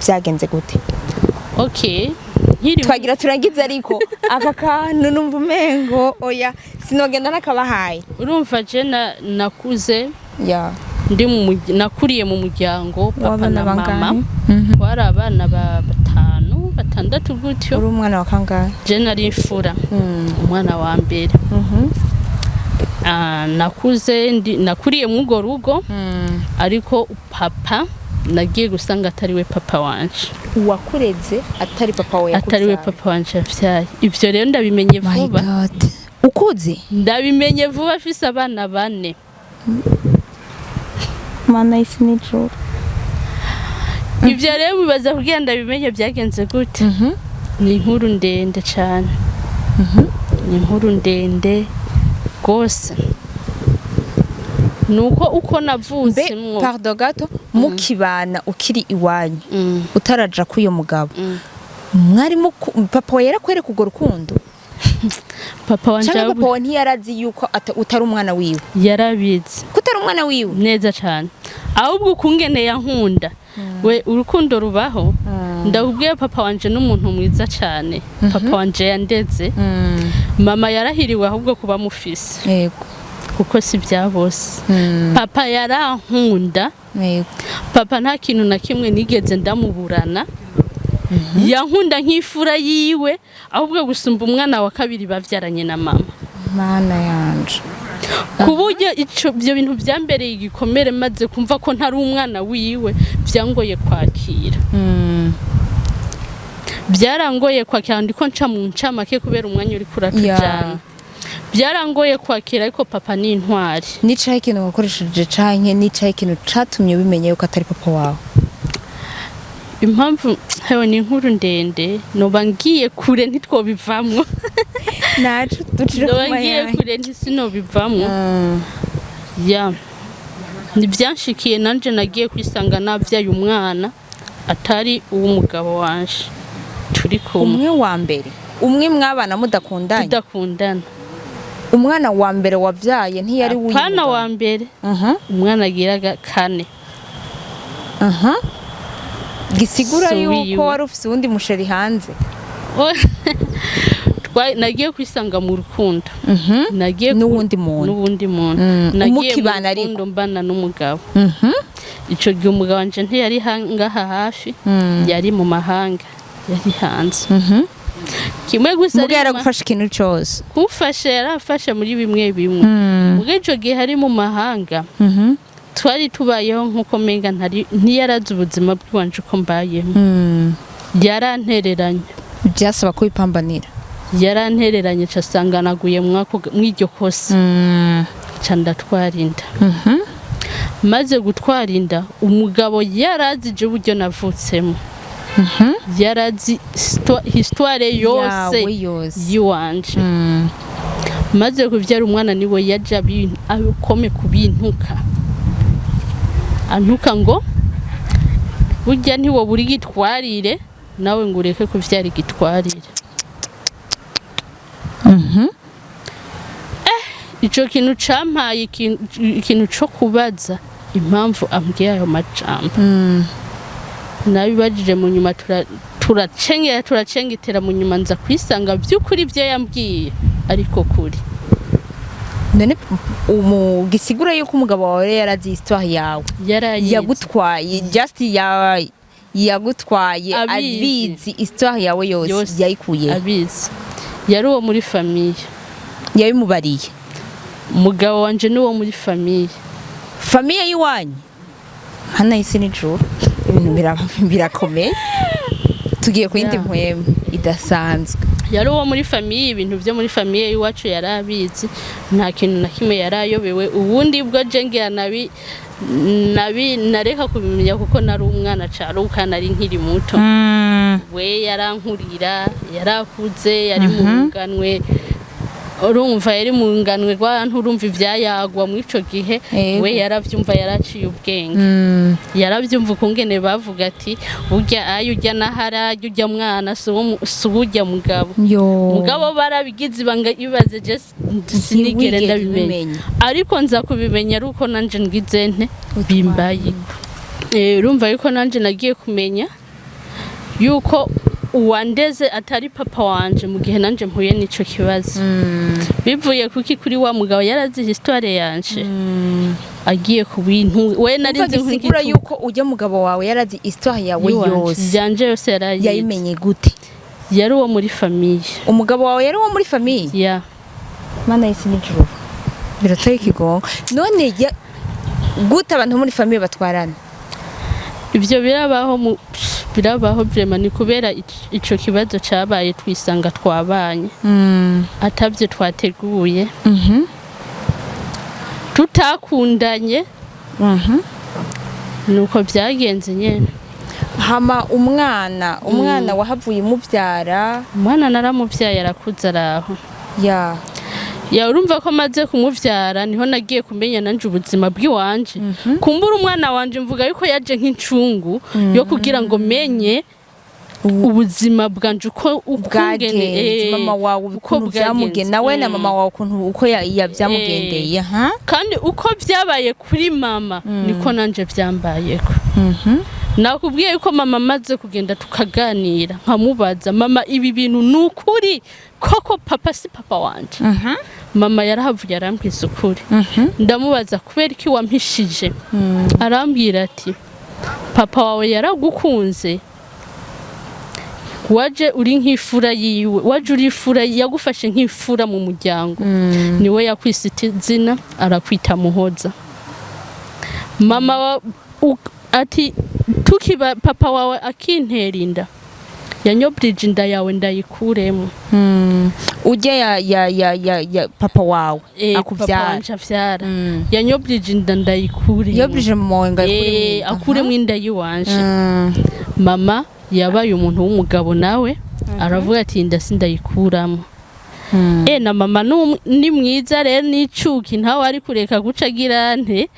byagenze gute? Okay, nkiri Twagira turangize, ariko aka kantu numva umengo oya, sinogenda nakabahaye. Urumva je nakuze ndi mu nakuriye mu muryango papa W'abana na mama. bangahe? Twari abana ba batanu, batandatu gutyo. Uri umwana wa kangahe? Je nari imfura, umwana wa mbere. Ah, nakuze nakuriye muri urwo rugo, ariko papa nagiye gusanga atari we papa wanje. Uwakureze atari papa we? Atari we papa wanje yavyaye. Ivyo rero ndabimenye My vuba. God, ukuze? Ndabimenye vuba, afise abana bane. Mana isi n'ijuru! Ivyo rero bibaza kugira ndabimenye byagenze gute? Ni inkuru ndende cane, ni inkuru ndende rwose. Nuko uko Mbe navutsemwo pardon gato, mukibana ukiri iwanyu, utaraja k'uyo mugabo, mwari papa wawe yarakwereka urwo rukundo? Papa wanje Canke papa wawe ntiyarazi yuko utari umwana wiwe? Yarabizi. Ko utari umwana wiwe? Neza cane. Ahubwo ukungene yankunda we, urukundo rubaho, ndakubwiye, papa wanje n'umuntu mwiza cane. Papa wanje yandeze, mama yarahiriwe ahubwo kuba mufise, kuko si bya bose. Papa yarankunda. Papa nta kintu na kimwe nigeze ndamuburana. Yankunda nk'ifura yiwe, ahubwo gusumba umwana wa kabiri bavyaranye na mama. Mana yanje! Ku buryo ibyo bintu byambereye igikomere, maze kumva ko ntari umwana wiwe, byangoye kwakira, byarangoye kwakira. Ndiko nca mu ncamake kubera umwanya uri kuratujana. Byarangoye kwakira, ariko papa ni intwari. Nicaye ikintu wakoresheje canke nicaye ikintu catumye ubimenya yuko atari papa wawe? Impamvu hewe ni inkuru ndende, noba ngiye kure ntitwobivamwo. Naco ducira Noba ngiye kure ntisinobivamwo. Ya, ntibyanshikiye nanje nagiye kwisanga nabyaye umwana atari uw'umugabo wanje turi kumwe. Umwe wa mbere, umwe mwabana mudakundanye? Tudakundana. Umwana wa mbere wavyaye ntiyari w'uyu Apana mugabo? wa mbere, umwana agira kane. Gisigura Si yuko uwiwe. wari ufise uwundi musheri hanze? Nagiye kwisanga mu rukundo, nagiye N'uwundi muntu. N'uwundi muntu. Nagiye mu Mukibana ariko. rukundo mbana n'umugabo. Ico gihe umugabo wanje ntiyari ngaha hafi, yari mu mahanga, yari hanze. Kimwe gusa, muga arima- yaragufasha ikintu cose? Kumfasha, yarafasha muri bimwe bimwe. Ubwo ico gihe ari mu mahanga, twari tubayeho nk'uko menga ntari, ntiyarazi ubuzima bw'iwanje uko mbayemo. Yarantereranye. Byasaba kubipambanira. Yarantereranye, ca asanga naguye mw'iryo kosa, ca ndatwara inda. Maze gutwara inda, umugabo yarazi je uburyo navutsemo, yarazi histoire yose yawe yose yiwanje. Maze kubyara umwana, niwe yaje akome kubintuka, antuka ngo burya ntiwobura igitwarire nawe ngo ureke kuvyara igitwarire. Ico kintu campaye ikintu co kubaza impamvu ambwiye ayo majambo. Nabibajije mu nyuma, turacengera, turacengetera, mu nyuma nza kwisanga by'ukuri ibyo yambwiye ariko kuri. None umu gisigura yuko umugabo wawe yari yarazi histoire yawe? Yarayizi. Yagutwaye just ya yagutwaye Abizi. Abizi histoire yawe yose? Yose. Yayikuye? Abizi, yari uwo muri famille. Yabimubariye? Umugabo wanje ni uwo muri famille. Famille y'iwanyu? Hano isi n'ijuru, ibintu birakomeye, tugiye ku yindi mpwemu idasanzwe. Yari uwo muri famille, ibintu byo muri famille y'iwacu yari abizi, nta kintu na kimwe yari ayobewe. Ubundi bwo je ngira nabi nareka kubimenya kuko nari umwana caruka, nari nkiri muto. We yarankurira, yarakuze, yari mu nganwe, urumva yari mu nganwe rw'abantu, urumva ivyayagwa muri ico gihe. We yaravyumva, yaraciye ubwenge, yaravyumva ukungene bavuga ati burya ayo urya naharajya urya mwana si uwurya mugabo. Yo. Mugabo barabigize ibanga, ibaze je sinigere Ntiwigere ndabimenya. ubimenya. Ariko nza kubimenya ari uko nanje ngize nte bimbaye. Urumva yuko nanje nagiye kumenya yuko uwandeze atari papa wanje mu gihe nanje mpuye n'ico kibazo, bivuye kuki? Kuri wa mugabo yarazi histoire yanje, agiye ku bintu we nari Umva, nzi. Gisigura yuko ujya mugabo wawe yarazi histoire yawe yose? Yanje yose yarayizi. Yayimenye gute? Yari uwo muri famille. Umugabo wawe yari uwo muri famille? Ya. Mana y'isi n'ijuru, biratari ikigongo. None gute abantu bo muri famille batwarana? Ibyo birabaho, mu birabaho vraiment. Ni kubera ico kibazo cabaye, twisanga twabanye atabyo twateguye, tutakundanye, nuko byagenze nyene. Hama umwana wahavuye umubyara? Umwana naramuvyaye, arakuze, araho. Ya, urumva ko maze kumuvyara niho nagiye kumenya nanje ubuzima bw'iwanje. Kumbura umwana wanje, mvuga yuko yaje nk'incungu yo kugira ngo menye ubuzima bwanje uko ukungene Bwagenze, mama wawe uko ukuntu byamugendeye bwagenze. Nawe na mama wawe ukuntu uko byamugendeye ha? Kandi uko byabaye kuri mama niko nanje byambayeko. Nakubwiye yuko mama amaze kugenda tukaganira, nkamubaza: "Mama, ibi bintu ni ukuri koko papa si papa wanje?" Mama yarahavuye arambwiza ukuri. Ndamubaza: "Kubera iki wampishije?" Arambwira ati: "Papa wawe yaragukunze, waje uri nk'ifura yiwe, waje uri ifura, yagufashe nk'ifura mu muryango, niwe yakwise izina, arakwita Muhoza." Mama wa, ati tukiba papa wawe akintera inda, yanyobrije inda yawe ndayikuremo. Ujya ya papa wawe Papa akubyara? Wanje avyara yanyobrije inda ndayikuremo. Yobrije mama wawe ngo Akuremo inda yiwanje. Mama yabaye umuntu w'umugabo, nawe aravuga ati inda sindayikuramo. Na mama ni mwiza rero, n'icuki ntawe ari kureka guca agira nte,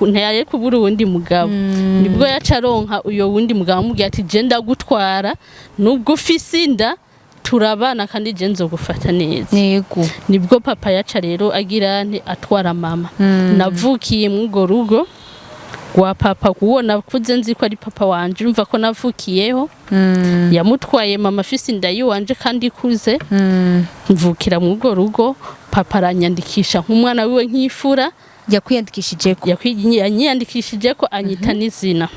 ntiyari kubura uwundi mugabo. Nibwo yaca aronka uyo wundi mugabo, amubwira ati je ndagutwara nubwo ufise inda, turabana kandi je nzogufata neza. Nibwo papa yaca rero agira nte, atwara mama. Navukiye mw'urwo rugo rwa papa, kuwo nakuze nzi ko ari papa wanje. Urumva ko navukiyeho, yamutwaye mama afise inda yiwanje kandi ikuze. Mvukira mw'urwo rugo, papa aranyandikisha nk'umwana wiwe, nk'ifura. Yakwiyandikishije ko? Yanyiyandikishije ko, anyita n'izina.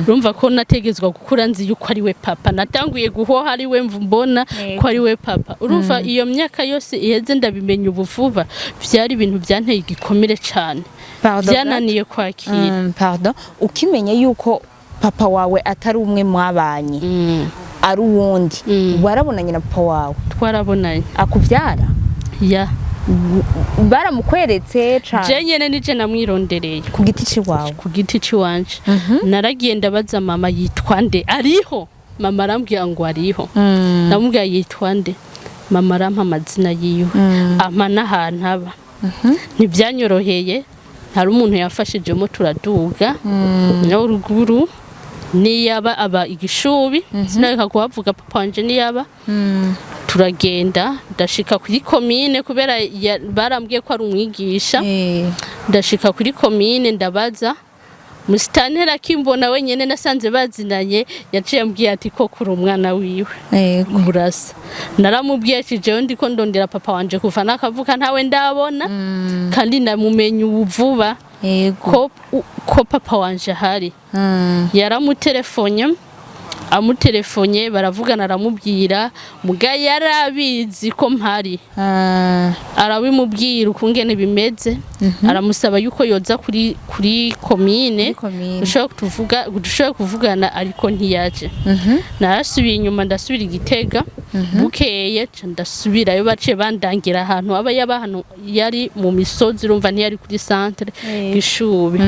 Urumva ko nategezwa gukura nzi yuko ari we papa. Natanguye guhoha ari we mbona ko ari we papa. Urumva iyo myaka yose iheze ndabimenya ubu vuba, vyari ibintu byanteye igikomere cane. Pardon. Byananiye kwakira. Pardon, ukimenya yuko papa wawe atari umwe mwabanye, ari uwundi, warabonanye na papa wawe? Twarabonanye. Akubyara? Ya. Baramukweretse cane? Je nyene nije namwirondereye. Ku giti ciwawe? Ku giti ciwanje. Naragiye ndabaza mama: "Yitwa nde? Ariho?" Mama arambwira ngo ariho. Ndamubwira: "Yitwa nde?" Mama arampa amazina yiwe, ampa n'ahantu aba. Ntibyanyoroheye, hari umuntu yafashijemo turaduga no ruguru niyaba aba igishubi, sinareka kuhavuga. Papa wanje niyaba. Turagenda, ndashika kuri komine kubera barambwiye ko ari umwigisha. Ndashika kuri komine, ndabaza musitantera. Akimbona wenyene, nasanze bazinanye, yaciye ambwiye ati: "Ko kuri umwana wiwe murasa." Naramubwiye ati: "Jewe ndiko ndondera papa wanje kuva nakavuka, ntawe ndabona, kandi ndamumenye ubu vuba ko papa wanje ahari." Yaramuterefonye, amuterefonye baravugana, aramubwira, muga yarabizi ko mpari. Arabimubwira ukungene bimeze, aramusaba yuko yoza kuri komine. Kuri komine. Dushobora kuvugana, ariko ntiyaje. Narasubiye inyuma, ndasubira igitega. Bukeye ca ndasubirayo, baciye bandangira ahantu aba. Yaba ahantu yari mu misozi, urumva ntiyari kuri centre Gishubi,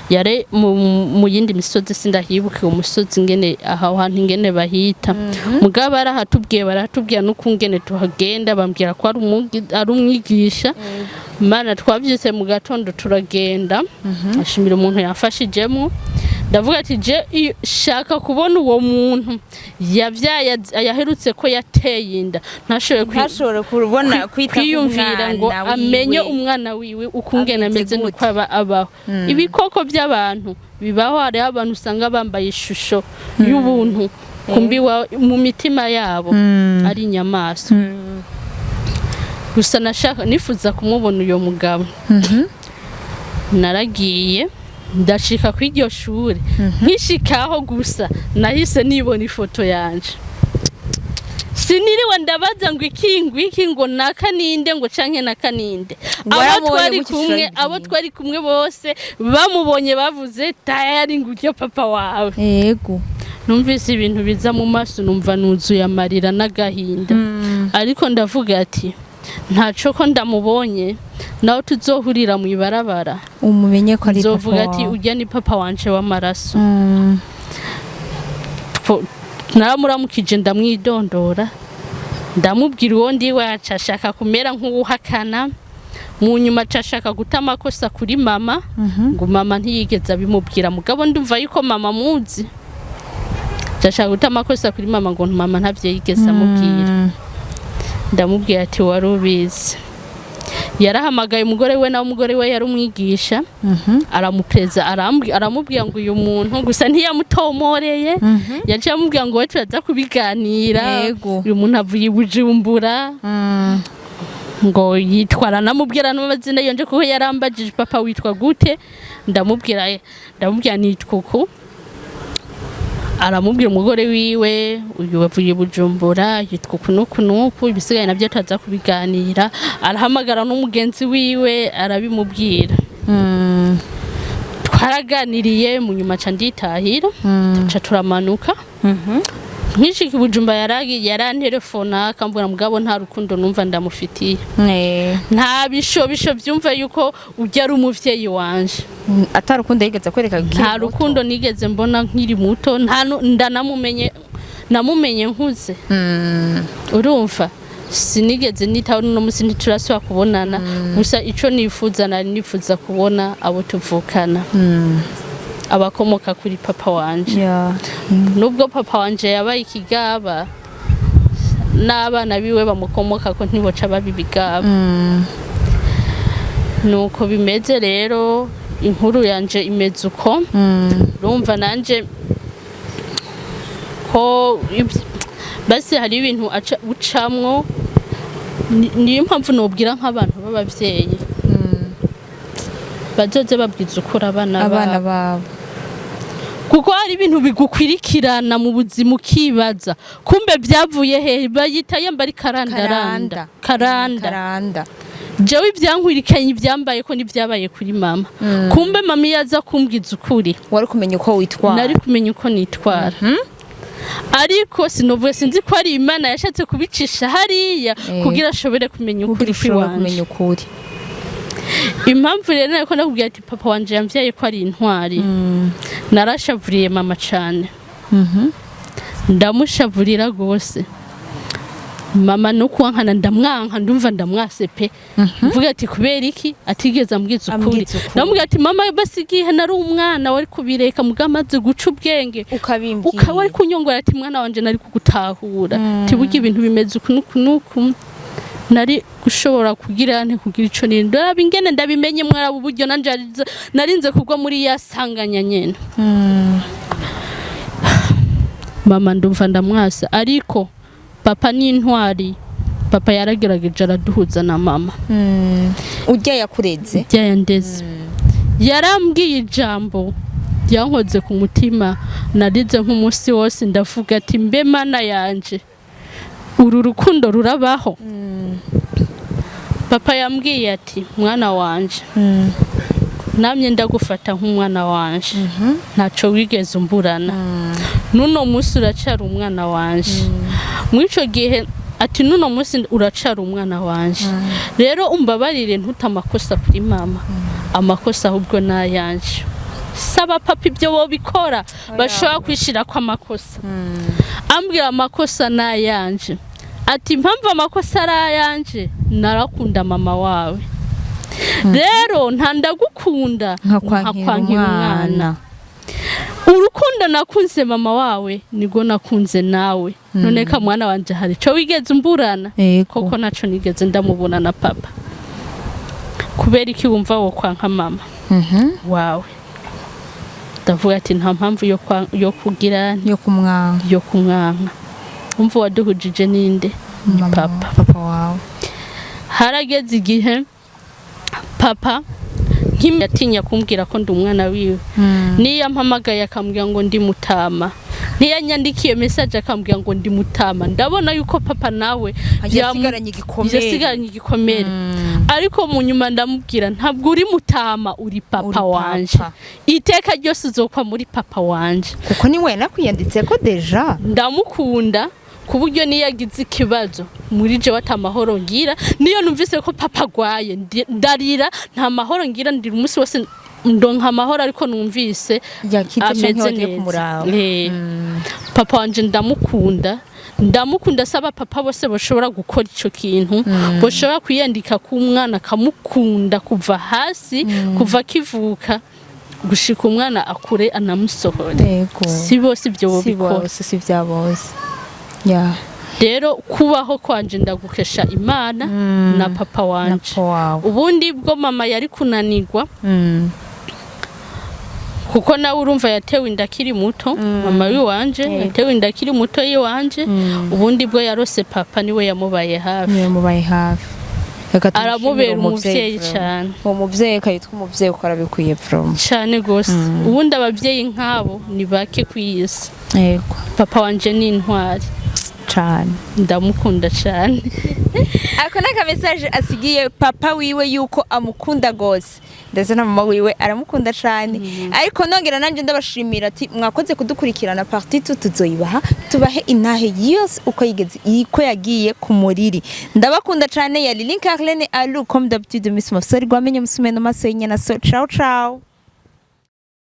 yari mu yindi misozi. Sindahibuke umusozi ingene aho hantu ingene bahita, mugabo barahatubwiye, baratubwira n'ukungene tuhagenda, bambwira ko ari umwigisha. Mana, twavyutse mu gatondo turagenda. Ashimira umuntu yafashijemo. Ndavuga ati: "Je shaka kubona uwo muntu yavyaye, yaherutse ko yateye inda, ntashoboye Ntashobore kubona kwita ku kwiyumvira ngo mwana amenye wiwe. umwana wiwe ukungene Ameze ameze gute. nuko aba abaho." Ibikoko by'abantu bibaho. Hariho abantu usanga bambaye ishusho y'ubuntu, kumbi mu mitima yabo ari inyamaswa. Gusa nashaka, nifuza kumubona uyo mugabo. Naragiye, ndashika kuri iryo shure. Nkishikaho gusa nahise nibona ifoto yanje. Siniriwe ndabaza ngo iki, ngo iki, ngo naka ninde, ngo canke naka ninde. Abo Waramubonye twari gutyo kumwe, ishusho? abo twari kumwe bose bamubonye bavuze: "Tayari ngo uryo papa wawe." Numvise ibintu biza mu maso, numva nuzuye amarira n'agahinda, ariko ndavuga ati: "Ntaco, ko ndamubonye, nawe tuzohurira mu ibarabara, umumenye ko ari papa nzovuga ati wawe. ujya ni papa wanje w'amaraso." Naramuramukije, ndamwidondora, ndamubwira uwo ndi we. Aca ashaka kumera nk'uwuhakana. Mu nyuma aca ashaka guta amakosa kuri mama, ngo mama ntiyigeze abimubwira. Mugabo ndumva yuko mama muzi. Aca ashaka guta amakosa kuri mama, ngo mama ntavyo yigeze amubwira. Ndamubwira ati: "Wari ubizi." Yarahamagaye umugore we, nawe umugore we yari umwigisha. Aramupreza, aramubwira ngo uyu muntu, gusa ntiyamutomoreye. Yaciye amubwira ngo we turaza kubiganira. Uyu muntu avuye i Bujumbura, ngo yitwara, namubwira n'amazina yonje kuko yarambajije: "Papa witwa gute?" Ndamubwira nitwa uku. Aramubwira umugore wiwe: "Uyu wavuye i Bujumbura yitwa uku n'uku n'uku, ibisigaye nabyo tuza kubiganira." Arahamagara n'umugenzi wiwe, arabimubwira. Twaraganiriye, mu nyuma ca nditahira, tuca turamanuka. Nkishika i Bujumbura yarantelefona akambwira, mugabo nta rukundo numva ndamufitiye, nta bishobisho byumva yuko ujya ari umuvyeyi wanje. Atarukundo yigeze kwereka ukiri Nta muto? rukundo nigeze mbona nkiri muto, nta ndanamumenye, namumenye nkuze. Urumva sinigeze nitaho, n'uno munsi ntiturasubira kubonana. Gusa ico nifuza, nari nifuza kubona abo tuvukana, abakomoka kuri papa wanje. Nubwo papa wanje yabaye ikigaba, n'abana biwe bamukomoka ko ntiboca baba ibigaba. Nuko bimeze rero, inkuru yanje imeze uko. Urumva nanje ko basi hari ibintu ucamwo. Niyo mpamvu nobwira nk'abantu b'abavyeyi bazoze babwiza ukuri abana abana babo. Babo. Kuko hari ibintu bigukwirikirana mu buzima, ukibaza kumbe byavuye hehe. Bayita yamba ari karandaranda, karanda. Karanda. Jewe ibyankwirikanye, ibyambaye ko n'ibyabaye kuri mama, kumbe mama iyo aza kumbwiza ukuri, wari kumenya uko witwara. Nari kumenya uko nitwara. Ariko sinovuye, sinzi ko ari Imana yashatse kubicisha hariya kugira ashobore kumenya ukuri kugira ushobora kw'iwanje. Kumenya ukuri. Impamvu rero nariko ndakubwira ati papa wanje yamvyaye ko ari intwari, narashavuriye mama cane, ndamushavurira gose mama, no kuwankana ndamwanka, ndumva ndamwase pe. Mvuga ati kubera iki atigeze ambwiza ukuri? Ambwiza ukuri. Ndamubwira ati mama, basi igihe nari umwana wari kubireka, muga amaze guca ubwenge ukabimbwira, ukaba wari kunyongora ati mwana wanje, nari kugutahura, tiburya ibintu bimeze uku n'uku n'uku, nari gushobora kugira nte kugira ico nini. Ndaba ingene ndabimenye, mwaraba uburyo nanje narinze kugwa muri ya sanganya nyene. Mama ndumva ndamwasa, ariko papa ni intwari. Papa yaragerageje araduhuza na mama. Urya yakureze. Byayandeze, yarambwiye ijambo ryankoze ku mutima, narize nk'umunsi wose. Ndavuga ati mbe Mana yanje, uru rukundo rurabaho? Papa yambwiye ati mwana wanje, namye ndagufata nk'umwana wanje, ntaco wigeze umburana, n'uno munsi uracara umwana wanje. Muri ico gihe ati n'uno munsi uracara umwana wanje, rero umbabarire ntute amakosa kuri mama, amakosa ahubwo n'ayanje. Saba papa ibyo bobikora, bashobora kwishirako amakosa. Ambwira amakosa n'ayanje, ati impamvu amakosa ari ayanje, narakunda mama wawe, rero nta ndagukunda nkakwankira umwana. Urukundo nakunze mama wawe nibwo nakunze nawe. None ka mwana wanje, hari ico wigeze umburana? Koko naco nigeze ndamubona na papa. Kubera iki wumva wo kwanka mama wawe? Ndavuga ati nta mpamvu yo kugira yo kumwanka. Yo kumwanka. Umva, waduhujije ninde? Ni Mama. Papa. Papa wawe. Harageze igihe papa nk'iyatinya kumbwira ko ndi umwana wiwe. Niyo ampamagaye akambwira ngo ndi mutama, niyo message akambwira ngo ndi mutama, ndabona yuko papa nawe yasigaranye igikomere. Yasigaranye igikomere. Ariko mu nyuma ndamubwira ntabwo uri mutama, uri papa Uri wanje. Papa. Iteka ryose uzokwa muri papa wanje. Kuko ni we nakwiyanditse ko déjà. Ndamukunda ku buryo niyo agize ikibazo muri jewe ata mahoro ngira. Niyo numvise ko papa agwaye, ndarira, nta mahoro ngira, ndira umunsi wose. Ndonka amahoro ariko numvise yakize canke ameze wagiye neza. Kumuraba. Papa wanje ndamukunda, ndamukunda. Saba papa bose bashobora gukora ico kintu, bashobora kwiyandika ku mwana akamukunda kuva hasi, kuva akivuka gushika umwana akure anamusohore. Si bose ibyo si bobikora. Bose si bya bose ya. Rero kubaho kwanje ndagukesha Imana na papa na wanje. Papa wawe. Ubundi bwo mama yari kunanirwa, kuko nawe urumva yatewe inda akiri muto. Mama w'iwanje yatewe inda akiri muto y'iwanje. Ubundi bwo yarose papa, niwe yamubaye hafi. Niwe mubaye hafi. Reka tumushimire. Aramubera uwo umuvyeyi vraiment. cane. Uwo muvyeyi akayitwa umuvyeyi kuko arabikwiye vraiment. Cane gose. Ubundi abavyeyi nk'abo ni bake kw'isi. Papa wanje ni intwari. Cane. Ndamukunda cane. Ako ni aka message asigiye papa wiwe yuko amukunda gose, ndetse na mama wiwe aramukunda cane. Ariko nongera nanje ndabashimira ati mwakoze kudukurikirana. Partie 2 tuzoyibaha, tubahe intahe yose uko yigeze, uko yagiye ku muriri. Ndabakunda cane. Ya Lilin Carlene Alu, comme d'habitude, Miss Mafsari Gwamenye Musumeno Maso Yinyana. So ciao ciao.